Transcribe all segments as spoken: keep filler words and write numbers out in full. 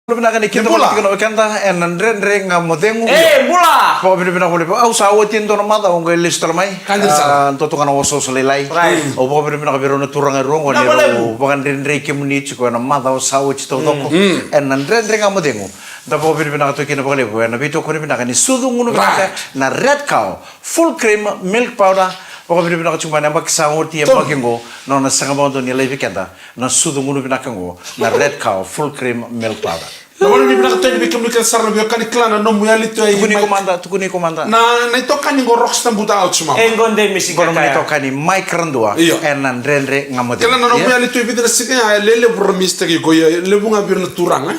Vinaka ni keda, bula, tiko na wekada ena Dredre Ga Mo Cegu. E, bula. Vakavinavinaka vakalevu. Au sa oti e dua na macawa au qai lesu tale mai. Ka dina sara. A, dua tu ga na osooso lailai. Right. Au vakavinavinaka vei rau na turaga e rua qo ni rau vakadredrei kemuni tiko ena macawa sa oti taucoko. Mm. Ena Dredre Ga Mo Cegu. Da vakavinavinaka tu kina vakalevu ena veitokoni vinaka ni sucu gunu vinaka, right, na Red Cow Full Cream Milk Powder. Vakavinavinaka tiko mai na yabaki sa oti, yabaki qo, nona sega vakadua ni laivi keda na sucu gunu vinaka qo, na Red Cow Full Cream Milk Powder. Na vanua ni vinaka tu yani vei kemuni kece sara na veiwekani, kila na nomu yali tu e. Tukuni mai komada, tukuni komada. Na, na itokani qo Rockstar Buta, au tu mai. E qo de misi. Qo na nomu itokani Mike Radua. Io. Ena Dredre Ga Mo Cegu. Kila na nomu yali tu e vica na siga ya, e lelevu ra mistake qo, ia levu ga vei ira na turaga.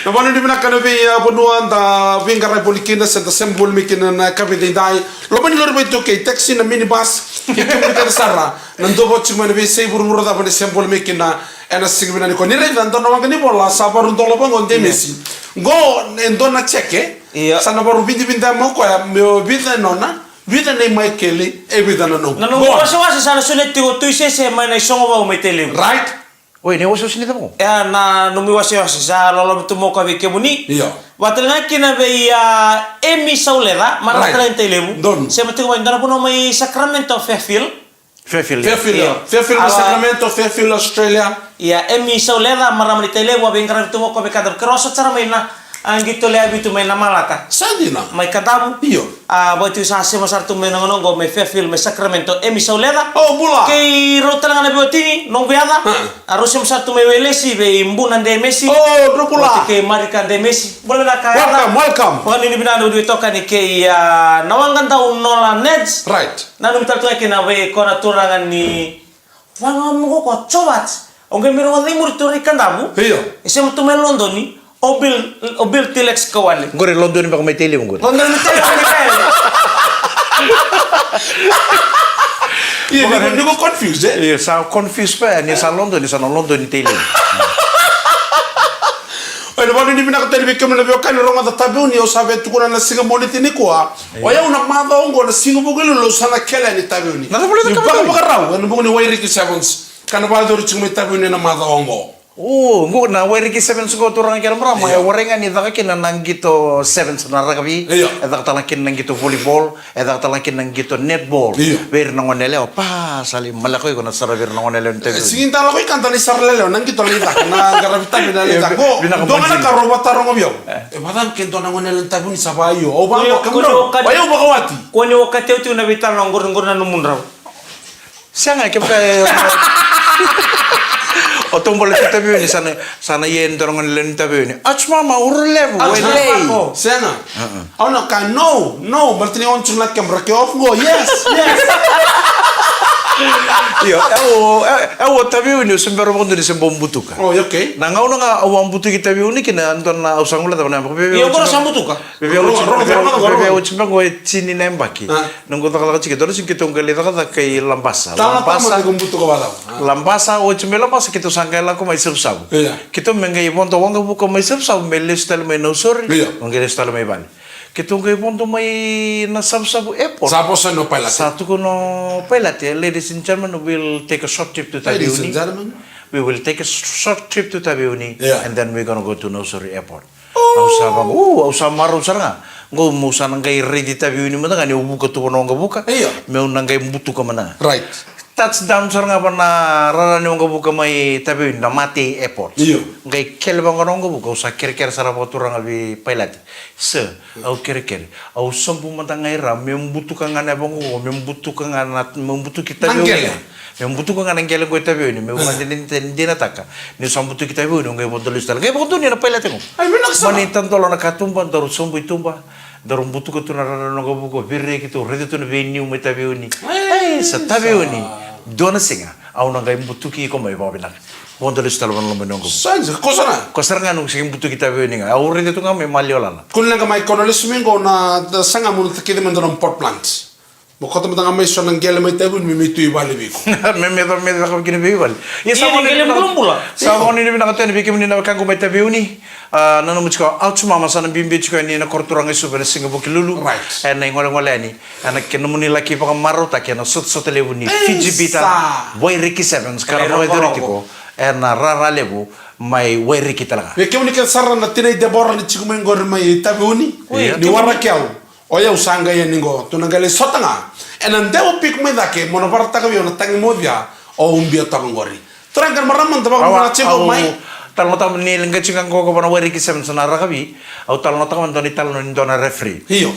Na vanua ni vinaka na vei, a, vanua da veiqaravi voli kina, se da sema voli mai kina na yakavi edaidai. Loma ni lori vakaitaukei, taxi, na minibus, kei kemuni kece sara na dau vakatikori mai na veiyasai vuravura cava ni sema voli mai kina ena siga vinaka nikua. Ni raica e dua na waqa ni vola sa varu dola vaqo, de misi. Qo e dua na jeke. Io. Sa na varu vidividia mai o koya me o vica e nona, vica nei Maikeli, e vica na noqu. Na nomu wasewase sa na solia tiko tu i sese mai na isogo vau mai Tailevu. Right. Oi, na iwasewase ni cava qo? E, na nomu iwasewase sa loloma tu mai o koya vei kemuni. Io. Vata tale ga kina vei, a, Emi Sauleca, marama tale ga ni Tailevu. Donu. Sema tiko mai dua na vanua mai Sacramento, Fairfield. Fairfield, io. Fairfield, io. Fairfield, Sacramento, Fairfield, Australia. Ia, Emi Sauleca, marama ni Tailevu, a veiqaravi tu mai o koya vei Kadavu. Keirau a sota sara mai na, a, qito lewe vitu mai na Malata. Sa dina. Mai Kadavu. Io. A, vaka tiko sa sema sara tu mai na gauna qo mai Fairfield, mai Sacramento, Emi Sauleca. O, bula. Kei rau tale ga na veiwatini, noqu yaca. A. A rau sema sara tu mai Welesi, vei Buna Demesi. O, drau bula. Oti kei Marika Demesi. Bula vinaka. Welcome, welcome. Vakanuinui vinaka na veiwekani kei, a, na waqa dau Nola Neds. Right. Nanumi tale tu ga kina vei koya na turaga ni Vaga mo ko Jovat. O qai me rogoca i muri tu rai Kadavu. Io. E sema tu mai Lodoni. O Bill, o Bill Tilex Kawale. Qori Lodoni beka mai Tailevu qori. Lodoni mai Tailevu. Io, ni ko, ni ko confused, e? Io, sa confused pa, ni sa Lodoni, sa na Lodoni Tailevu. Oi, na vakanuinui vinaka tale vei kemuni na veiwekani rogoca Taveuni, au sa via tukuna na siga Moniti nikua. Io. O yau na macawa oqo na siga Vukelulu au sa na kele yani Taveuni. Na cava levu ka vakavakarau ena vuku ni Wairiki Sevens. Ka na vakayacori tiko mai Taveuni ena macawa oqo. O, qo na Wairiki Sevens qo turaga kei na marama, e warai ga ni caka kina na qito sevens na rakavi. Io. E caka tale ga kina na qito volleyball. E caka tale ga kina na qito netball. Io. Vei ira na gone yalewa, pa, sa lai maleko iko na sara vei ira na gone yalewa ni Taveuni. E, sigi da lako i keda na isara lelewa, na qito lai caka, na qaravi Taveuni na lai caka. Qo, vinaka, dua ga na ka rau vataroga vei au. E. E vacava ke dua na gone yalewa ni Taveuni sa vakaio. Au vakaio, kemudrou. Kua ni okati. Kua ni okati au tiko na veitalanoa qori, qori na nomudrau. Sega, kevaka e, o tou bole tu Taveuni, sa na, sa na ia e dua na gone yalewa ni Taveuni. Ach mama, uro levu, e lei. Sega. Au na kaya, no, no, baleta ni on tiko na camera, ke off qo, yes, yes. Io, au, au, au o Taveuni, au se bera vakadua ni se bau butuka. O, okay. Na gauna ga au a butuki Taveuni kina, dua na, au sa guilecava na yabaki. Io, qo sa butuka. Vei au, vei au, vei au, vei au, oti beka qo e tini na yabaki. A. Noqu cakacaka tiko, dua na siga keitou qai lai cakacaka i Labasa. Tala, tala, Labasa. Tiko butuka vakacava? A. Labasa, oti mai Labasa keitou sa qai lako mai Savusavu. Io. Keitou me qai vodo waqavuka mai Savusavu, me lesu tale mai Nausori. Io. Me qai lesu tale mai vale. Keitou qai vodo mai na Savusavu Airport. Sa vosa na pailate. Sa tukuna o pailate, ladies and gentlemen, we'll take a short trip to Taveuni. Ladies and gentlemen. We will take a sh-, short trip to Taveuni, yeah, and then we're gonna go to Nausori Airport. Au sa vaqo, au sa marau sara ga. Qo meu sa na qai raici Taveuni mada ga niu vuka tu vana waqavuka. Io. Meu na qai butuka mada ga. Right. Touchdown sara ga vana rara ni waqavuka mai Taveuni na Matei Airport. Io. Qai kele vaqo na waqavuka, au sa kerekere sara vakaturaga vei pailate. Sir, au kerekere. Au sobu mada ga i ra, meu butuka ga na yavaqu qo, meu butuka ga na, meu butuki Taveuni. Meu butuka ga na qele qo i Taveuni, meu vakadinadinataka niu sa butuki Taveuni, au qai vodo lesu tale. Qai vakadonui na pailate qo. Mani tadola na katuba, daru sobu i tuba, daru butuka tu na rara ni waqavuka, viri keitou raica tu na veiniu mai Taveuni. Ei, sa Taveuni. Dua na siga au na qai butuki iko mai vakavinaka. Vodo lesu tale vana loma ni waqavuka. Sa, sa, ko sara ga. Ko sara ga niu sega ni butuki Taveuni ga. Au raica tu ga mai maliwa lala. Kua ni leqa mai, ko na lesu mai qo na, na saga mo na takica mai dua na pot plant. Mo kauta mada ga mai so na qele mai Taveuni me mai tu i vale vei iko. Me, me, me caka kina veivale. Ia, sa vakanuinui vinaka tu yani vei kemuni na wekaqu mai Taveuni. A, nanuma tiko, au tu mama, sa na bibi tiko yani na koro turaga i Suva ena siga Vukelulu. Right. Ena igolegole yani. Ena kena nomuni laki vakamarautaki ena sotasota levu ni Fiji Bitter, Wairiki Sevens, ka ra vakayacori tiko ena rara levu mai Wairiki tale ga. Vei kemuni kece sara na tinai Debora ni tiko mai qori mai Taveuni. Oi, ni kemuni waraki au. O yau sa qai yani qo, tou na qai lai sota ga ena dewa piko mai cake mo na vakaraitaka vei au na tagi moce ya o ubia toka qori. Turaga kei na marama, da vakamacala tiko mai. Au talanoataka ni leqa tiko ga qo vua na Wairiki Sevens na rakavi. Au talanoataka mai dua na italanoa ni dua na referee. Io.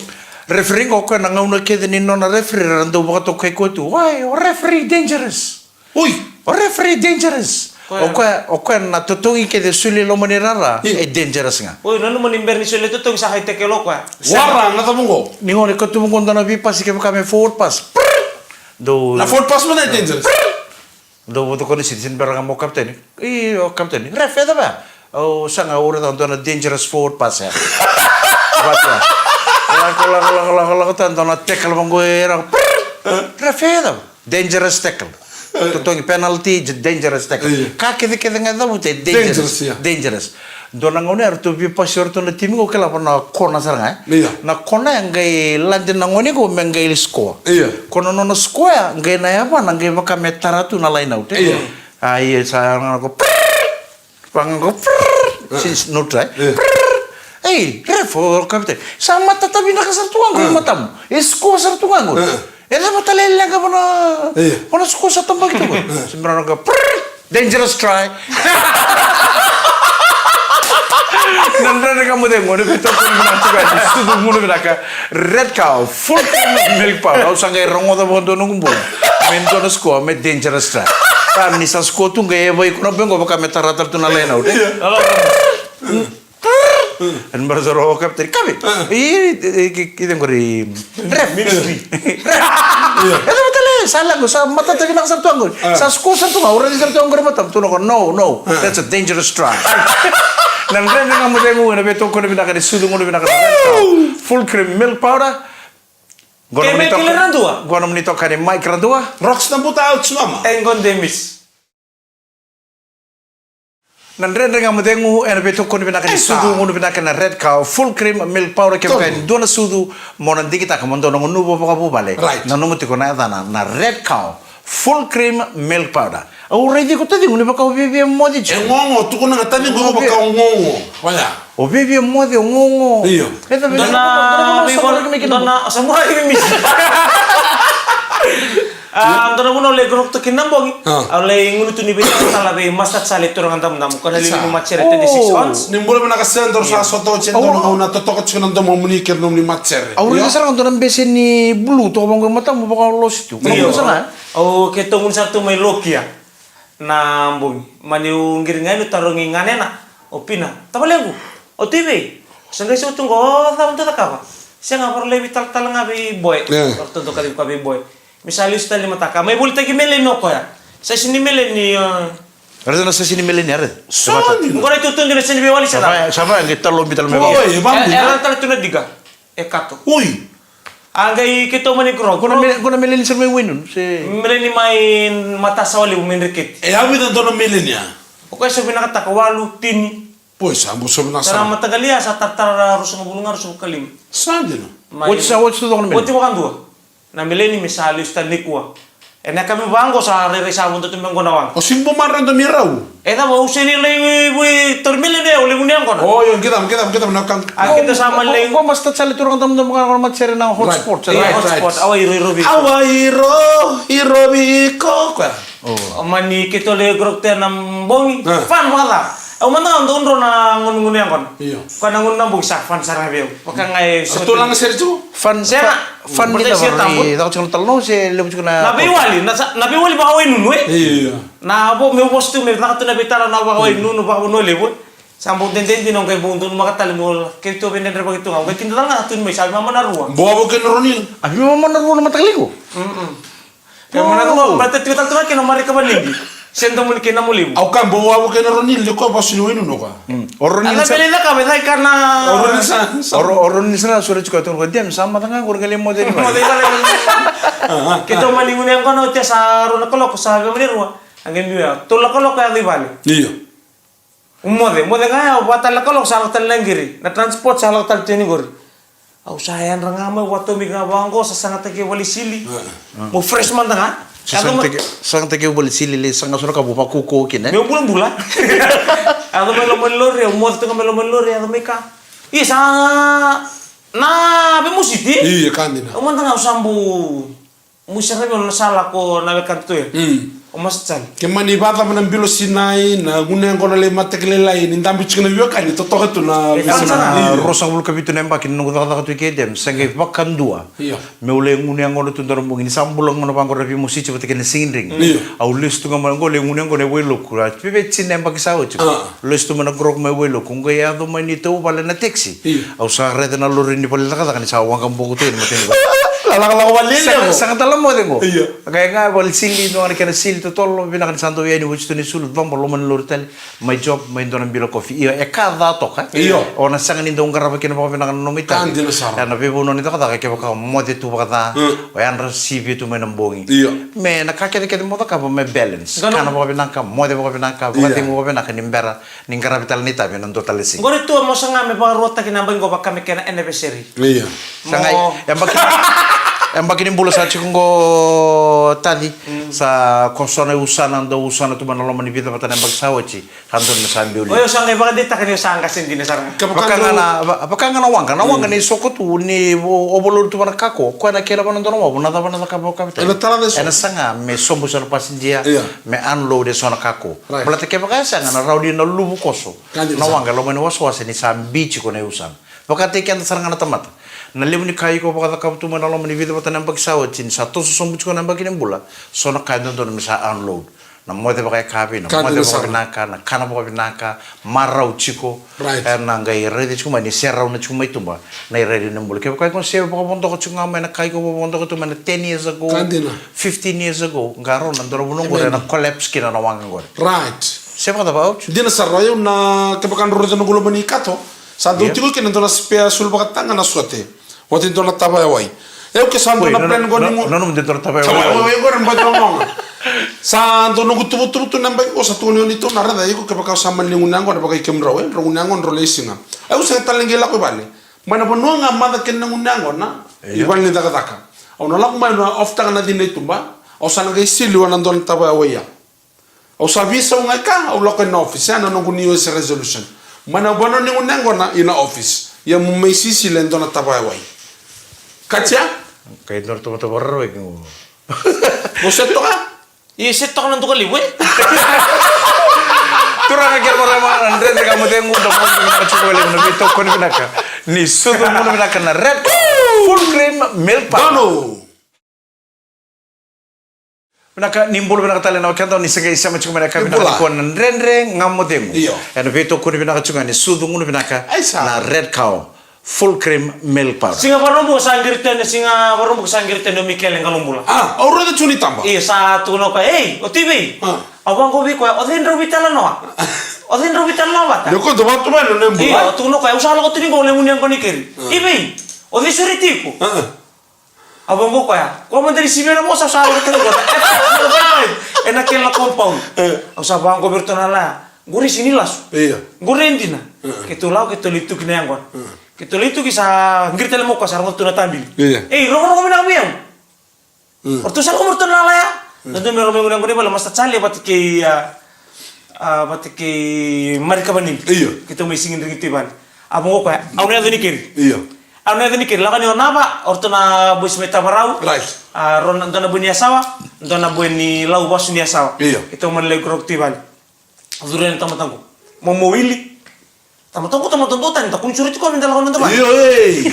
Referee qo, o koya na gauna kece ni nona referee, ra dau vakatokai koya tu: "Wai, o referee dangerous. Ui, o referee dangerous." Koya. O koya, o koya na totogi kece soli loma ni rara, io, e dangerous ga. Oi, nanuma ni bera ni soli totogi sa qai tackle o koya. Wara na cava qo? Ni gone ka tu qo, dua na veipasi kevaka me forward pass. Prrr! Dou na forward pass mada e dangerous. Prrr! Dou vuta ko ni sini, sini bera ga mo kapiteni. "Io, kapiteni. Ref, e cava ya?" "O, sa ga, au raica dua na dangerous forward pass ya." Vata ya. Lako, lako, lako, lako, lako, ta dua na tackle vaqo e ra. Prrr! "Ref, e cava?" "Dangerous tackle." Totogi, penalty, j-, dangerous tackle. Io. Ka kece kece ga e cavuta e dangerous. Dangerous, io. Dangerous. Dua na gauna ya ratou veipasi o ratou na timi qo, kila, va na kona sara ga, e? Io. Na kona ya qai lade na gone qo me qai score. Io. Ko na nona score ya qai na yavana qai vaka me tara tu na line out, e? Io. A, ia sa na qo, prrr! Vaqo, prrr! Io. Since no try. Io. Prrr! "Ei, ref, o kapiteni. Sa matata vinaka sara tu ga qo i matamu. E score sara tu ga qo. Io. E cava tale e leqa va na, io, va na score sa tabaki tu qo?" Io. Se bera na qo, prrr! "Dangerous try." Na Dredre Ga Mo Cegu, na veitokoni vinaka tiko yani, sucu gunu vinaka, Red Cow, full cream milk powder. Au sa qai rogoca vakadua noqu bula me dua na score me dangerous try. Ka ni sa score tu qai e vai ko na baqo vaka me tara tale tu na line out, e? Io. Ena bera sa rau o kapiteni, kavi. I, i, i, i, qori. Ref. Ministry. Ref. E cava tale, sa lako, sa matata vinaka sara tu qori. Sa score sara tu ga, au raica sara tu qori matamu, tu na qo, no, no. That's a dangerous try. Na Dredre Ga Mo Cegu, ena veitokoni vinaka ni sucu gunu vinaka na Red Cow. Full cream milk powder. Ke me kele radua. Qo nomuni itokani Mike Radua. Rocks na buta out mama. E qo demis. Na Dredre Ga Mo Cegu, ena veitokoni vinaka ni sucu gunu vinaka na Red Cow, full cream milk powder, kevaka e dua na sucu mo na digitaka mo dua na gunuva vakavuvale. Right. Nanuma tiko na yacana na Red Cow, full cream milk powder. Au raici iko taciqu ni vaka o viavia moce tiko. E gogo, tukuna ga taciqu, o vaka o gogo. Oya. O viavia moce, o gogo. Io. E cava, dua na, dua na, dua na, sa murai misi. A, dua na vuna au lai grow tu kina na bogi. A. Au lai gunu tu ni veitala vei Master Charlie, turaga damudamu, ko na lili ni matsere twenty-six ounce. Ni bula vinaka sara, daru sa sota oti e dua na gauna totoka tiko na domomuni kei na nomuni matsere. Au raica sara ga dua na bese ni blue toka vaqo e matamu, vaka o losi tu. Io. Au keitou gunu sara tu mai Lokia na bogi. Mani u qiri ga ni tarogi ganena o Pina. Tavalequ, o tu i vei? Sa qai sau tu qo, o cava dou cakava? Sega, vara lai veitalatala ga vei Boy. E. Vara tu dou kacivi koya vei Boy. Me sa lesu tale ni mataka. Mai volitaki meleni o koya. Sa sini meleni, e. Raica na sa sini meleni, a raica. Sa ni. Qo na itutu dina sini veiwali sa. Sa va, sa va, qai talobi tale mai. Oi, vambi. E, e, raica tale tu na diga. E kato. Oi. A qai keitou mani grow. Qo na mele-, qo na meleni sara mai Wainunu, se? Meleni mai Matasa Walevu mai Dreketi. E a vica dua na meleni a? O koya sa vinakataka walu, tini. Poi sa bu sa vinaka sara. Tara mataqali a sa taratara ruasagavulu ga, ruasagavulu ka lima. Sa dina. Mai oti sa, oti sa toka na meleni. Oti vakadua. Na meleni me sa lesu tale nikua. Ena yakavi vaqo sa rairai sa vodo tu me qo na waqa. O sibu mara do mi rau. E cava, au seni lai vei, vei tauri meleni, au levu ni yaqona. O, io, qidam, qidam, qidam na kam. A keitou sa mani lai. Qo, qo Master Charlie, turaga damudamu ga na matsere na hotspot. Right, right, right. Hotspot, au a iro, iro vei iko. Au a iro, iro vei iko, koya. O. O mani keitou lai grow tu ena bogi. A. Fan vakacava. Au mada ga dau dro na gunugunu yaqona. Io. Koya na gunu na bogi sa fan sara ga vei au. Vaka ga e so. Tulaga sere tu? Fan, sega. Fan ni cava, ni caka tiko na talanoa se levu tiko na. Na veiwali, na sa, na veiwali vakawainunu, e? Io. Na vo, meu vosa tu, meu caka tu na veitala na vakawainunu, vakavanua levu, e? Sa bau dede dina, au qai bau donumaka tale meu keitou veidredrevaki tu ga. Au qai kida tale ga tu mai, sa veimama na rua. Bau avo kei na Ronil. A veimama na rua na mataka levu. Mm-mm. Kei na rua, baleta tiko tale tu ga kei na Marika Vanigi. Se domoni kei na Mulimu. Au kaya bau avo kei na Ronil, ni koya vosa ni wainunu koya. Mm. O Ronil sa. Ana vele caka, me caka na. O Ronil sa, sa. O Ro-, o Ronil sa na sure tiko, tiko, dia, sa mada ga, qori qai lai moce ni. Moce ni. Keitou mani gunu yaqona, oti sa rua na kaloko, sa vei mani rua. A qai biu ya, tolu na kaloko yaco i vale. Io. Moce, moce ga ya, va tale na kaloko sa lako tale na qiri. Na transport sa lako tale tu yani qori. Au sa yadra ga mai, au tomika ga vaqo, sa sagataki au vale sili. Mo fresh mada ga. Sa sagataki, sagataki au vale sili, lai saga so na ka mo vakaukaua kina, e? Meu bulabula. Yaco mai loma ni lori, au moce tu ga mai loma ni lori, yaco mai ka. Ia sa na veimositi. Ia, ka dina. Au mada ga au sa bau musi ravi au na sala ko na wekada tu ya. Mm. O Masta Charlie. Ke mani vakacava na bilo sinai, na gunu yaqona lai mataka lailai, ni dabe tiko na veiwekani, totoka tu na... E, veisau. Sa na rua sagavulu ka vitu na yabaki ni noqu cakacaka tu i K T M, sa qai vakadua. Io. Meu lai gunu yaqona tu dua na bogi, ni sa bula gona vaqo na veimositi vata kei na sigidrigi. Io. Au lesu tu ga mai qo, lai gunu yaqona e Wailoku. A, veveti na yabaki sa oti. A. Lesu tu mai na grogu mai Wailoku. Qai yaco mai neitou vale na taxi. Io. Au sa raica na lori ni vale ni cakacaka ni sa waqa boko tu yani matanitu. Lakolako vale ni... Sega, sega tale na moce qo. Io. Qai ga e vale sili, dua ga na kena sili totolo, vinaka ni sa dau yani oti tu na isulu, coba loma ni lori tale. Mai job, mai dua na bilo kofi. Io, e ka ca toka. Io. O na sega ni dau qarava kina vakavinaka na nomu itavi. Ka dina sara. Ena veivanua ni cakacaka kevaka o moce tu vakaca. Mm. O yadra sivia tu mai na bogi. Io. Me na ka kecekece mo cakava me balance. Qai na... Kana vakavinaka, moce vakavinaka, io, vakacegu vakavinaka ni bera ni qaravi tale na itavi ena dua tale na siga. Qori tu mo saga me vakaruataki na yabaki qo vaka me kena anniversary. Io. Sa qai, mo yabaki, yabaki ni bula sa tiko qo, Taci. Mm. Sa ko so na usana, dau usana tu mai na loma ni vica vata na yabaki sa oti. Ka dodonu me sa biu li. Oi, au sa qai vakadeitaka ni au sa qase dina sara ga. Vaka ga na, va-, vaka ga na waqa, na waqa ni soko tu, ni o-, overload tu vua na kako, koya na kena vana dua na wavu, na cava na cakava o kavetani. Ena tala na so. Ena saga me sobu so na pasidia, io, me unload e so na kako. Right. Baleta kevaka e sega, na rawa ni na luvu koso. Ka dina sara. Na waqa e loma ni wasawasa ni sa bi tiko na iusana. Vakataki keda sara ga na tamata. Na levu ni ka iko vakacakava tu mai na loma ni vica vata na yabaki sa oti, ni sa toso sobu tiko na yabaki ni bula, so na ka e dodonu me sa unload. Na moce vakayakavi, na moce vakavinaka, na kana vakavinaka, marau tiko. Right. E na qai raici tiko mai ni serauna tiko mai tuba na irairai ni bula. Kevaka iko se vakavodoka tiko ga mai na ka iko vakavodoka tu mai na ten years ago, fifteen years ago, qarauna dua na vanua qori e na collapse kina na waqa qori. Right. Se vakacava, ouch? Dina sara, o yau na, kevaka drau raica noqu loma ni kato, sa dau tiko kina dua na spare sulu vakataga na sote. Oti dua na tavaya wai. E, au ke sa dua na plan qo ni... Oi, na, na, na, na, na, dua na tavaya wai. Tavaya wai qo ni bati na moga. Sa dua noqu tuvatuva tu na yabaki qo, sa tukuni o ni tu na raica iko kevaka au sa mani gunu yaqona vaka i kemudrau, e, drau gunu yaqona drau lai siga. E, au sega tale ni qai lako i vale. Mai na vanua ga maca kina na gunu yaqona, i vale ni cakacaka. Au na lako mai na off taka na cina i tuba, au sa na qai sili vua na dua na tavaya wai ya. Au sa veisau ga i ka, au lako ina office, ya na noqu New Year's resolution. Mai na vanua ni gunu yaqona ina office. Ia mo mai sisili e dua na tavaya wai. Katia? Kai dua na tomatoma rarawa ki gu. Mo se toka? Ia se toka na duka levu, e? Turaga kei na marama, na Dredre Ga Mo Cegu, da mo vinaka tiko vakalevu na veitokoni vinaka ni sucu gunu vinaka na Red Cow Full Cream Milk Powder. Donu. Vinaka, ni bula vinaka tale na wekada, ni se qai sema tiko mai na yakavi nikua na Dredre Ga Mo Cegu. Io. Ena veitokoni vinaka tiko ga ni sucu gunu vinaka na Red Cow Full Cream Milk Powder. Siga Vakaraubuka sa qiri tani, siga Vakaraubuka sa qiri tani o Mikaele Qalobula. A, au raica tiko ni taba. Io, sa tukuna o koya, ei, o Tivei. A. Au vaqo vei koya, o cei drau veitalanoa? O cei drau veitalanoa vata? Io, o tukuna o koya, au sa lako tu ni qo, au lai gunu yaqona i keri. A. Tivei, o cei sureti iko? A. Au vaqo koya, ko mada ni sivia na vosa, au sa lako tale qo. Ena kena compound. E. Au sa vaqo vei iratou na laya. Qori sega ni lasu. Io. Qori e dina. E. Keitou lako, keitou lai tuki na yaqona. E. Keitou lai tuki sa qiri tale mai o koya sa rogoca tu na tabili. Io. Ei, rogorogo vinaka vei au. E. O ratou sa lako mai iratou na laya. E. Dodonu me ra mai gunu yaqona i vale, Master Charlie vata kei, a, a, vata kei Marika Vanini. Io. Keitou mai sigidrigi tu i vale. A vaqo koya, au na yaco ni keri. Io. Au na yaco ni keri, lako yani o Nava, o ratou na boys mai Tavarau. Right. A, rau na, dua na boy ni Yasawa, dua na boy ni Lau, vasu ni Yasawa. Io. Keitou mani lai grogu tu i vale. Curu yani na tamata qo. Momo Wili. Tamata qo, tamata duatani, da kua ni sureti koya me da lako na noda vale. Io, ei.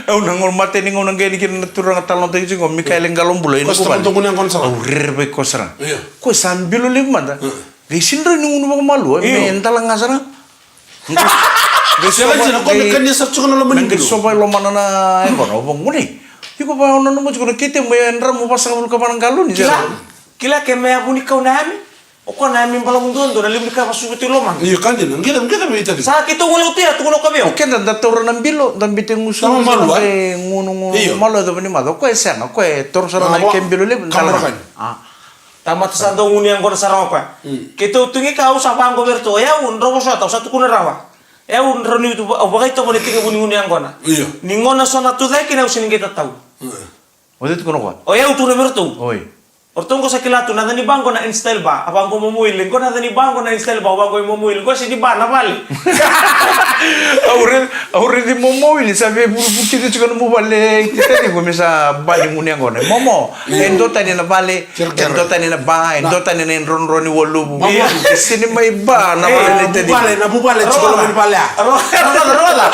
Au na gauna, matai ni gauna qai yani kina na turaga talanoataki tiko qo, Mikaele Qalobula, ina ko vale. Tamata qo ni yaqona sara. Au rerevaki koya sara. Io. Koya sa bilo levu mada. Io. Qai sega ni rawa ni gunu vakamalua, io, me dala ga sara. Qai, qai sova, qai, qai sova e lomana na yaqona, au vaqo, gone. Iko va, au nanuma tiko na kete mo e dramu vasagavulu ka va na galoni. Kila, kila ke me a vunikau na yame. O koya na yame balavu duadua, na levu ni ka vasuvu tu i lomana. Io, ka dina, qai, qai vei tale. Sa keitou gole tu ya, tukuna o koya vei au. O keda da taura na bilo, da bete gusu, da bete gunu, gunu, io, malua e cova ni maca. O koya e sega, o koya e taura sara na ke bilo levu, dala ga. A. Tamata sa dau gunu yaqona sara ga o koya. Mm. Keitou tu qi ka, au sa vaqo vei iratou, o yau drau vosota, au sa tukuna rawa. O yau drau ni, au vakaitovo na itekivu ni gunu yaqona. Io. Ni gauna so na tucake kina au sega ni qai tatau. Mm. O cei tukuna o koya? O yau tukuna vei iratou. Oi. O ratou qo sa kila tu na yaca ni ba qo na InStyle Bar. A vaqo Momo Wili, qo na yaca ni ba qo na InStyle Bar, vaqo i Momo Wili, qo se ni ba na vale. Au raici, au raici Momo Wili, sa via vurevure tiko na nomu vale, tiko me sa ba ni gunu yaqona. Momo, e dua tani na vale, e dua tani na ba, e dua tani na idrodro ni waluvu. Momo. E sega ni mai ba na vale. Na vuvale, na vuvale, tiko na vale. Rogoca, rogoca.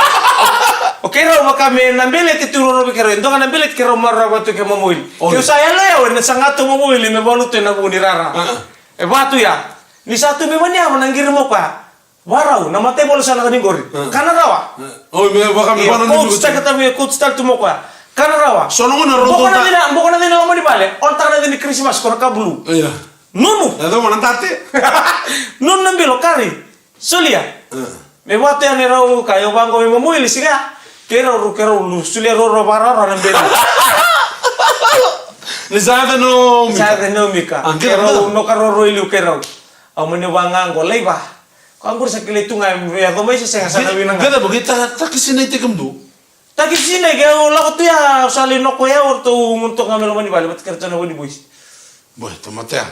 O keirau vaka me na beleti tu roro vei keirau, e dua ga na beleti keirau marau vata tu kei Momo Wili. Oi. Keu sa yalo yau, ena saga tu Momo Wili me valuta ena vuku ni rara. Ah. E vatu ya. Ni sa tu me mani yava na qiri mo koya. Varau, na mataivalu sa lako ni qori. Ah. Kana rawa. Ah. Oi, me vaka me vaka na coach, taka tavi, coach tale tu mo koya. Kana rawa. So na gona rodo. Boko na cina, boko na cina loma ni vale. On taka na cina ni Christmas, ko na ka bulu. Ia. Nunu. Na cina na date. Nunu na bilo, kari. Solia. Ah. Me vatu yani rau ka, io vaqo me Momo Wili siga. Keirau ru, keirau lu, solia rau rau vakarau na belu. Ni sa yaco no Mika. Sa yaco no Mika. Ah, keirau no ka roro i liu keirau. Au mani vaqo laiva. Ko a qori sa kilai tu ga e yaco mai se sega sa na vina ga. Keda boki ta, ta kisinai tiko mdu. Ta kisinai ke au lako tu ya, au sa lai noko ya, o ratou gunutoka ga me loma ni vale, vata kei ratou na vani boys. Boy, tamata ya.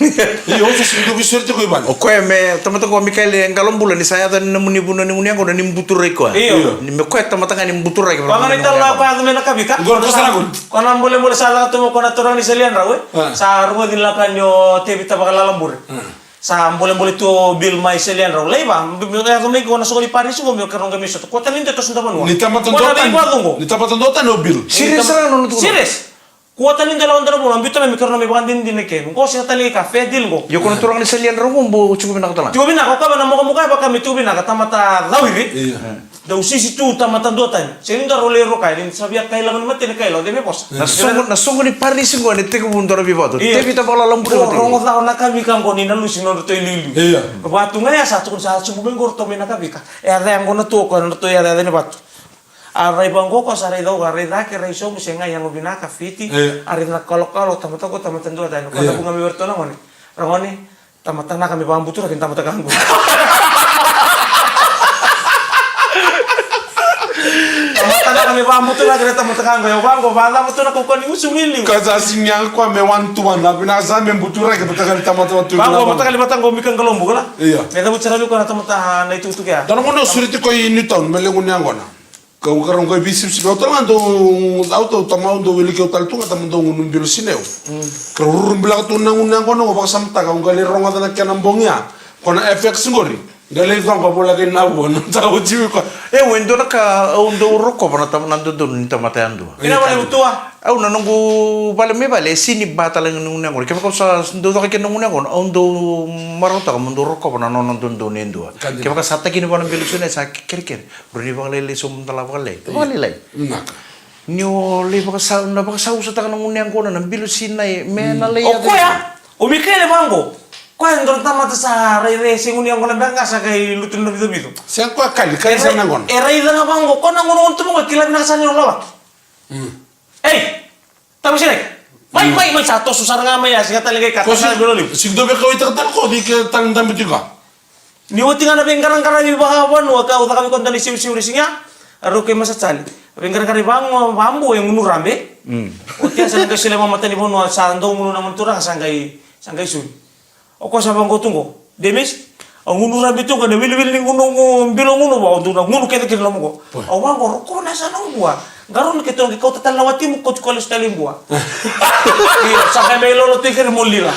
Io, au sa sega ni dau veisureti koya i vale. O koya me tamata qo Mikaele Qalobula ni sa yaco ni nomuni vanua ni gunu yaqona ni buturai koya. Io. Ni me koya tamata ga ni buturai koya. Koya ga na italo ga koya yaco mai na kavika. Qo na kosa na gunu. Koya na bolebole sa lako tu mo koya na turaga ni Saliadrau, e? Ah. Sa rogoci ni lako yani o Tevita Vakalalabure. Ah. Sa bolebole tu o Bill mai Saliadrau. Laiva, yaco mai koya na soqo ni Parisi qo me keirau qai mai sota. Koya tale ni dua e toso na vanua. Ni tamata dua tani. Ni tamata dua tani o Bill. Serious sara ga na nona tukuna. Serious. Kua tale ni dua e lako dua na vanua, biuta mai me keirau na mai vakadinadina kei kemu. Qo sega tale ni ka fair deal qo. Io, ko na turaga ni Saliadrau qo bau tiko vinaka tale ga. Tiko vinaka, o koya vaka na mokamoka e vaka me tiko vinaka, tamata cawiri. Io. Dau sisi tu tamata dua tani. Sega ni dua rau lai roka, ni sa via kai lako ni mateni kai lako, de me vosa. Na soqo, na soqo ni Parisi qo ena tekivu dua na veivatu. Io. Tevita Vakalalabure. Ko rogoca o na kavika qo ni na lusi nodratou iliuliu. Io. Vatu ga ya sa tukuni sa subu mai qo ratou mai na kavika. E yaca ya qo na tu o koya na ratou yacayaca ni vatu. A rai vaqo ko sa rai cau, a rai cake, rai sobu, se gai yago vinaka, fiti. Io. A rai na kalokalo, tamata ko, tamata dua tani. Ko na vuqa me vei ratou na gone. Ra gone, tamata naka me vabuturaki, tamata ka qo. Tamata naka me vabuturaki, tamata ka qo. Io vaqo, vacava tu na kaukaua ni usu miliu. Ka sa siga ko me one to one, a vinaka sa me buturaki, tamata ka, tamata tu. Vaqo, tamata ka li vata qo Mika Qalobula. Io. Me cavuti sara vei ko na tamata na itukutuku ya. Dua na gone au sureti ko i Newtown, me lequ ni yaqona. Kau karau qai veisivisivi. Au tale ga dau, au tau tamau dau wili keu tale tu ga tamau dau gunu bilo sineu. Karau rurubilaka tu na gunu yaqona qo vakasamataka au qai lai rogoca na kena bogi ya. Ko na F X qori. Qai lai coqa voleka i Navua na tau jivi koya. E, au e dua na ka au dau rokova na tam-, na dodonu ni tamata yadua. Ina vale utua. Au na noqu vale mai vale e sini ba tale ga ni gunu yaqona. Kevaka au sa dau caka kina na gunu yaqona, au dau marautaka mo dau rokova na nona dodonu e dua. Kevaka sa takini vua na bilo sinai sa kerekere. Rawa ni vakalailai sobu mada la vakalailai. Vakalailai. Naka. Ni o lai vakasa, na vakasausataka na gunu yaqona na bilo sinai me na lai. O koya, o Mikaele vaqo. Koya e dua na tamata sa rairai se gunu yaqona beka ga sa qai lutu na vicovico. Se koya kali, kali sa na gona. E raica ga vaqo, ko na gunu tu vaqo, kila vinaka sa ni o lawaki. Ei! Tabu sere. Mai, mai, mai, sa toso sara ga mai, a siga tale ga i ka, ko sa si-, na bilo liu. Sigi dau vei kau i taka tale ko, di ke tale dabe tiko. Ni oti ga na veiqaraqaravi vakavanua, ka au caka vei koya dua na isiusiu re siga. A rau kei Masa Charlie. Veiqaraqaravi vakavanua, vakabu e gunu rabe. Oti a sa na qai solia mai mata ni vanua, sa dau gunu na mani turaga, sa qai, sa qai suli. O koya sa vaqo tu qo. Demis, au gunu rabe tu qo, na wiliwili ni gunu, gunu, bilo gunu vau, tu na gunu kece kece na moqo. Au vaqo, rokona sa na bua. Qarauna keitou qai kauta tale na watimu, kauti koya lesu tale i bua. Io, sa qai mai lolo tu i keri mo lila.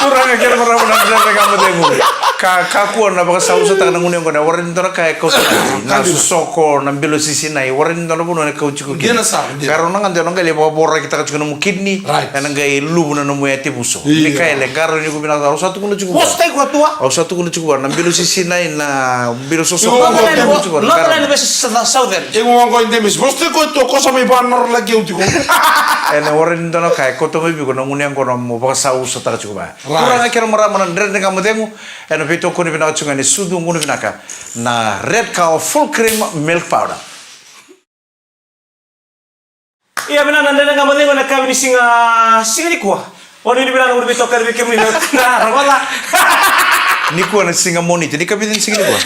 Turaga kei na marama na dredre ga mo cegu. Ka, kakua na vakasausataka na gunu yaqona, warai ni dua na ka e kauta na soko, na bilo sisinai, warai ni dua na vanua na kauti iko kina. Dina sara, dina. Qarauna ga de na qai lai vakavoraki taka tiko nomu kidney. Right. Ena qai luvu na nomu yatevuso. Io. Mikaele, qarauni iko vinaka, au sa tukuna tiko vua. Vosota iko tua. Au sa tukuna tiko vua, na bilo sisinai, na bilo soso. Iko vaqo, Northern versus Southern. Iko vaqo, Demis. Vosota iko tua, ko sa mai vanorolaki au tiko. Ena warai ni dua na ka e kauta mai vei iko na gunu yaqona mo vakasausataka tiko vua. Right. Turaga kei na marama na dredre ga mo cegu. Ena veitokoni vinaka tiko ga ni sucu gunu vinaka. Na Red Cow Full Cream Milk Powder. Ia vinaka na dredre ga mo cegu ena yakavi ni siga, siga nikua. Vakanuinui vinaka na gunu veitokani vei kemuni na rogoca. Nikua na siga Moniti, ni ka vica ni siga nikua?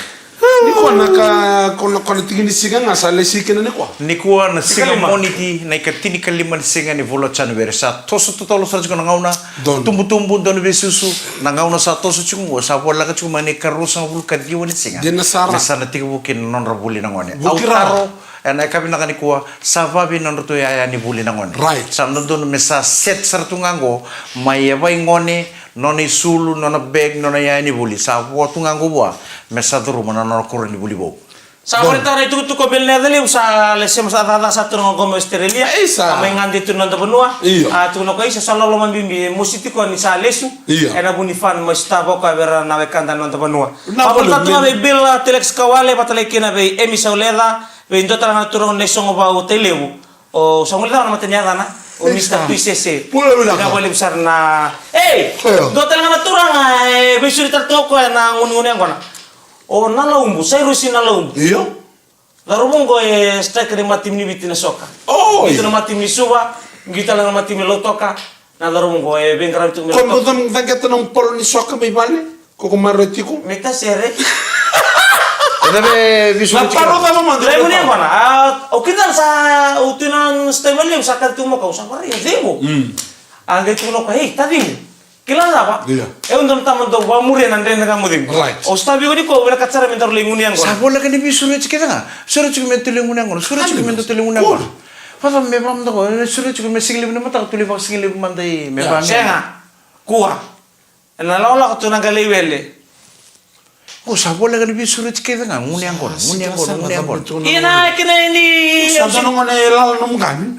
Nikua na ka, ko na, ko na tiki ni siga ga sa lesi kina nikua. Nikua na siga Tinikalima. Moniti, na ikatinikalima ni siga ni vula o January. Sa toso totolo sara tiko na gauna. Donu. Tubutubu, donu veisusu. Na gauna sa toso tiko qo, sa voleka tiko mai na ikaruasagavulu ka ciwa ni siga. Dina sara. Me sa na tekivu kina na nodra vuli na gone. Vuki rawa. Au taro, ena yakavi vinaka nikua, sa vavi na nodratou yaya ni vuli na gone. Right. Sa dodonu me sa set sara tu ga qo, mai yavai gone, nona isulu, nona bag, nona yaya ni vuli. Sa vo tu ga qo vua, me sa curuma na nona koro ni vuli vou. Sa Donu. Voleka na itukutuku o Meli na yaca levu sa lesi, sa caca sa tu na qo mai Australia. Isa. A mai gade tu na noda vanua. Io. A tukuna o koya, isa, sa loloma bibi, e mosi tiko ni sa lesu. Io. Ena vu ni fan mai sotava o koya vei ira na wekada na noda vanua. Na Sa voleka voli, tu ga Meli. Vei Bill, a, Telex Kawale, vata tale kina vei Emi Sauleca, vei dua tale ga na turaga na isogo vau Tailevu. O sa gole cava na mata ni yacana? O Ei, Mister sa. Tuisese. Pula vinaka. Vinaka vakalevu sara na. Ei! Io. Dua tale ga na turaga, e, veisuri tale tu o koya na guniguni yaqona. O Nalaubu, Sairusi Nalaubu. Io. Cauravou qo e striker ni matimi ni Viti na soka. Oi. Qito na matimi ni Suva, qito tale na matimi ni Lautoka. Na cauravou qo e veiqaravi tu mai Ko Lautoka. Dou cam-, caqeta na polo ni soka mai vale? Ko ko maro tiko? Me ta sere. E cava e visu Na tiko? Paro cava mada Lai muni yaqona. A, au kida sa, au tu na stai vale, sa kati tu mo kau, sa varai, au cegu. Mm. A qai tukuna o koya, ei, tacimu. Kila cava? Ia. E au dua na tama dau vakamuria na dredre ga mo cegu. Right. Au sa tavi iko ni ko, vinakata sara me daru lai gunu yaqona. Sa voleka ni veisureti kece ga. Sureti iko me tu lai gunu yaqona. Sureti iko me tu lai gunu yaqona. Hundred percent. Vava me vamada ko, sureti iko me sigalevu na mataka, tu lai vakasigalevu mada i me Ia, vamada. Sega. Kua. Ena lakolako tu na qai lai wele. O sa voleka ni veisureti kece ga, gunu yaqona, gunu yaqona, gunu yaqona. Ia na kena ni Sa dua na gone e lala nomu qami.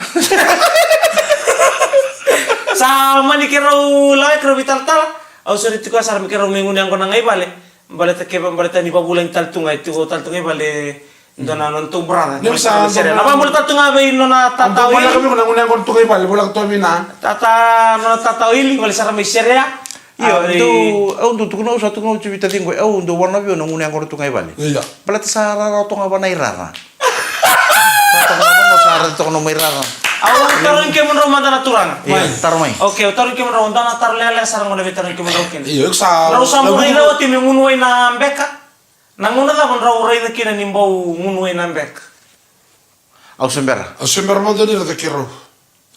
Sa mani keirau lako, keirau veitalatala. Au sureti koya sara me keirau mai gunu yaqona ga i vale. Baleta keva, baleta ni vavulagi tale tu ga, e tiko tale tu ga i vale. Dua na nona tou brother. Ni sa Sere. Na vabula tale tu ga vei nona tata o Ili. Voleka vei iko na gunu yaqona tu ga i vale, voleka tu vei na. Tata, nona tata o Ili, vale sara mai Serea. Io, au dau, au dau tukuna, au sa tukuna, au tiko vei taciqu, au dau vanavi au na gunu yaqona tu ga i vale. Ia. Baleta sa rara toka ga vana i rara. Sa toka na vana, sa rara toka na mai rara. Au tarogi kemudrau mada na turaga. Ia, taro mai. Okay, au tarogi kemudrau, dua na taro lekaleka sara qo na veitarogi kemudrau kina. Io, iko sa Rau sa bau raica oti me gunu wai na beka. Na gauna cava drau raica kina ni bau gunu wai na beka? Au se bera. Au se bera mada ni raica keirau.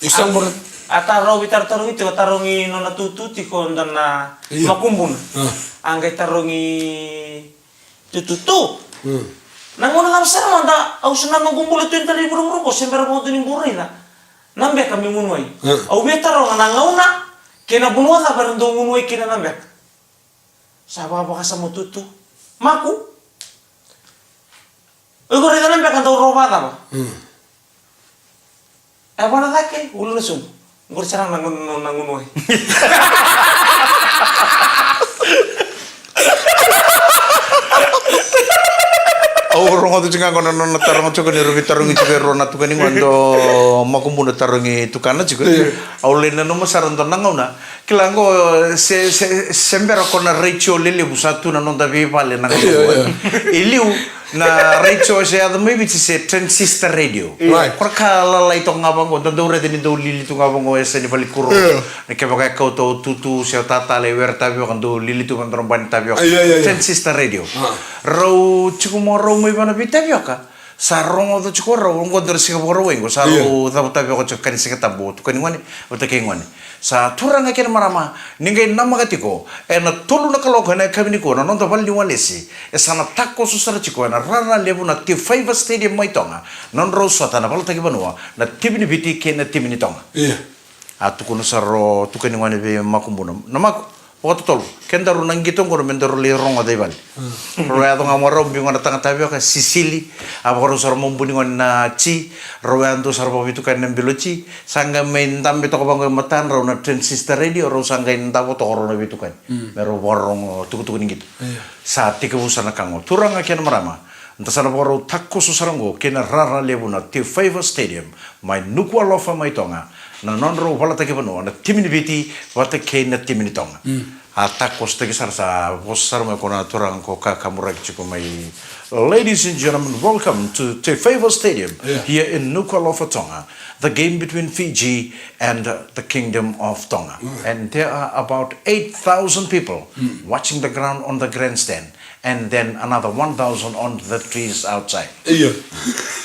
Iko sa bau raica. A tarogi, tarogi tiko, tarogi nona tutu tiko dua na Io. Makubuna. A. A qai tarogi tututu. Hmm. Na gauna cava sara mada, au se na noqu bula tu e dela i vuravura qo, se bera mada ni bau raica na beka me gunu wai. Hmm. Au via taroga na gauna kei na vanua cava era dau gunu wai kina na beka. Sa vakavakasama tutu. Maku. O iko raica na beka dau rova cava? Mm. E vana cake, ulu na sumu. Qori sara na gunu, na gunu wai. Au rogoca tiko ga qo na nona taroga tiko ni rau veitarogi tiko e rua na tukani gone, dua makubuna tarogi tukana tiko. Io. Au lai nanuma sara dua na gauna. Kila qo, se, se, se bera ko na retio lelevu sa tu na noda veivale na gauna. Io, io. E liu, na retio se yaco mai Viti se transistor radio. Right. Ko na ka lalai toka ga vaqo, da dau raica ni dau lili tu ga vaqo e yasa ni valekurou. Io. Na kevaka e kauta o tutu se o tatala e were tavioka, dau lili tu ga dua na bani tavioka. Io, io, io. Transistor radio. A. Rau tiko mo rau mai vana veitavioka. Sa rogoca tiko rau, oqo dua na siga Vakarauwai qo, sa Io. Rau cavuta vei koya tiko ka ni Siga Tabu, tukuni gone, vata kei gone. Sa turaga kei na marama, ni qai namaka tiko, ena tolu na kaloko ena yakavi nikua, na noda vale ni walesi, e sa na takoso sara tiko, ena rara levu na T five Stadium mai Toga, na nodrau sota na valataki vanua, na timi ni Viti kei na timi ni Toga. Io. A tukuna sara o tukuni gone vei Makubuna. Na Maku, vakatotolo. Kedaru na qito oqo me daru lai rogoca i vale. Mm. Rau yaco ga mo rau biu ga na taga tavioka, sisili. A vakarau sara mo buni gone na ti. Rau yadua sara vakaveitukani na bilo ti. Sa qai mai dabe toka vaqo e matadrau na transistor radio. Rau sa qai davo toka rau na veitukani. Mm. Me rau vakarorogo tukutuku ni qito. Io. Sa tekivu sara na ka qo. Turaga kei na marama. Da sa na vakarau takoso sara qo kei na rara levu na T five Stadium. Mai Nuku'alofa mai Toga, na nodrau valataki vanua, na timi ni Viti, vata kei na timi ni Toga. Mm. A takosotaki sara, sa vosa sara mai ko na turaga ko kakamuraki tiko mai. Ladies and gentlemen, welcome to Te Faiva Stadium, yeah, here in Nuku'alofa, Tonga. The game between Fiji and, uh, the Kingdom of Tonga. Mm. And there are about eight thousand people, mm, watching the ground on the grandstand, and then another one thousand on the trees outside. Io.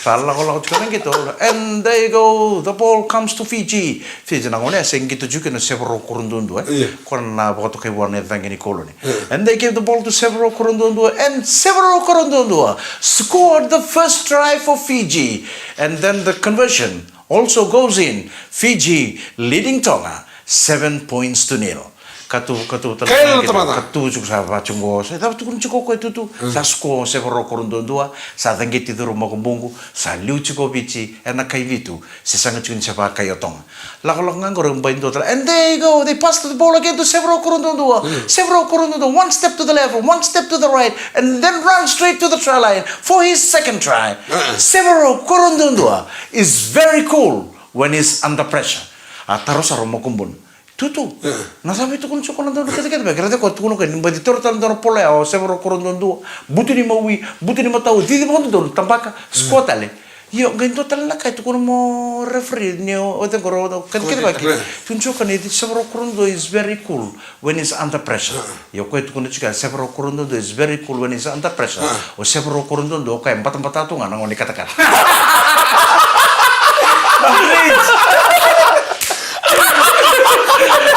Sa lakolako tiko na qito, and there you go, the ball comes to Fiji. Fiji na gauna ya se qito tiko kina o Severo Koroduadua, e? Io. Ko na vakatokai vua na cagi ni koloni. Io. And they gave the ball to Severo Koroduadua, and Severo Koroduadua scored the first try for Fiji. And then the conversion also goes in. Fiji leading Tonga seven points to nil. Ka tu, ka tu, ka tu, ka tu, ka tu, sa va tiko, sa, sa tukuna tiko o koya, Tutu, mm, sa score o Severo Koroduadua, sa caqeti curu makubuqu, sa liu tiko o Viti ena kai vitu, se sega tiko ni se vakai o Tonga. Lakolako ga qori, bai dua tale, and there you go, they passed the ball again to Severo Koroduadua. Mm. Severo Koroduadua, one step to the left, one step to the right, and then run straight to the try line for his second try. Uh-uh. Severo Koroduadua is very cool when he's under pressure. A taro sara o Makubuna. Tutu. Eh. Na cava e tukuna tiko na dau ni kecekece vei keda, ko tukuna ko ni baci toro tale dua na polo ya o Severo Koroduadua. Butu ni mawi, butu ni matau, cici vakadodonu, tabaka, score tale. Io, qai dua tale na ka e tukuna mo referee ni o, o cei qori, o kecekece vei keda. Tukuna tiko ni Severo Koroduadua is very cool when he's under pressure. Io, ko e tukuna tiko ya, Severo Koroduadua is very cool when he's under pressure. O Severo Koroduadua o koya e batabata tu ga na gauna ni katakata.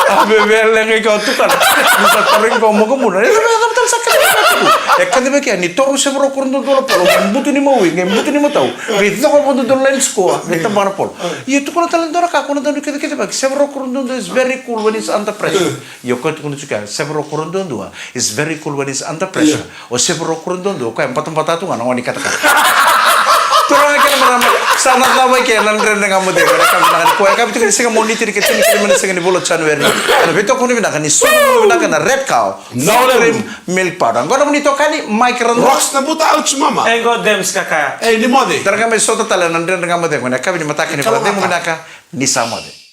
A vevele ga i kau tukana. Ni sa tarogi kau Makubuna. E cava, e cava tale sa kacivaki ya? E kacivaki ya ni toro o Severo Koroduadua na polo, qai butu ni mawi, qai butu ni matau, qai coka vakadodonu na line score, qai tabaka na polo. Io, tukuna tale dua na ka, ko na dau ni kecekece vei keda, Severo Koroduadua is very cool when he's under pressure. Io, ko e tukuna tiko ya, Severo Koroduadua is very cool when he's under pressure. Io. O Severo Koroduadua o koya e batabata tu ga na gauna ni katakata. Turaga kei na marama, sa na cava i ke na Dredre Ga Mo Cegu ena yakavi vinaka nikua, yakavi tiko ni siga Moniti, ena ika tinikalima ni siga ni vula o January. Ena veitokoni vinaka ni sucu vinaka na Red Cow Sour Cream Milk Powder. Qo na nomuni itokani Mike Randall. Rocks na buta, ouch mama. E qo Dems Kakaya. Ei, ni moce. Dredre Ga Mo Cegu tale ena Dredre Ga Mo Cegu ena yakavi ni mataka ni vula. Cegu vinaka, ni sa moce.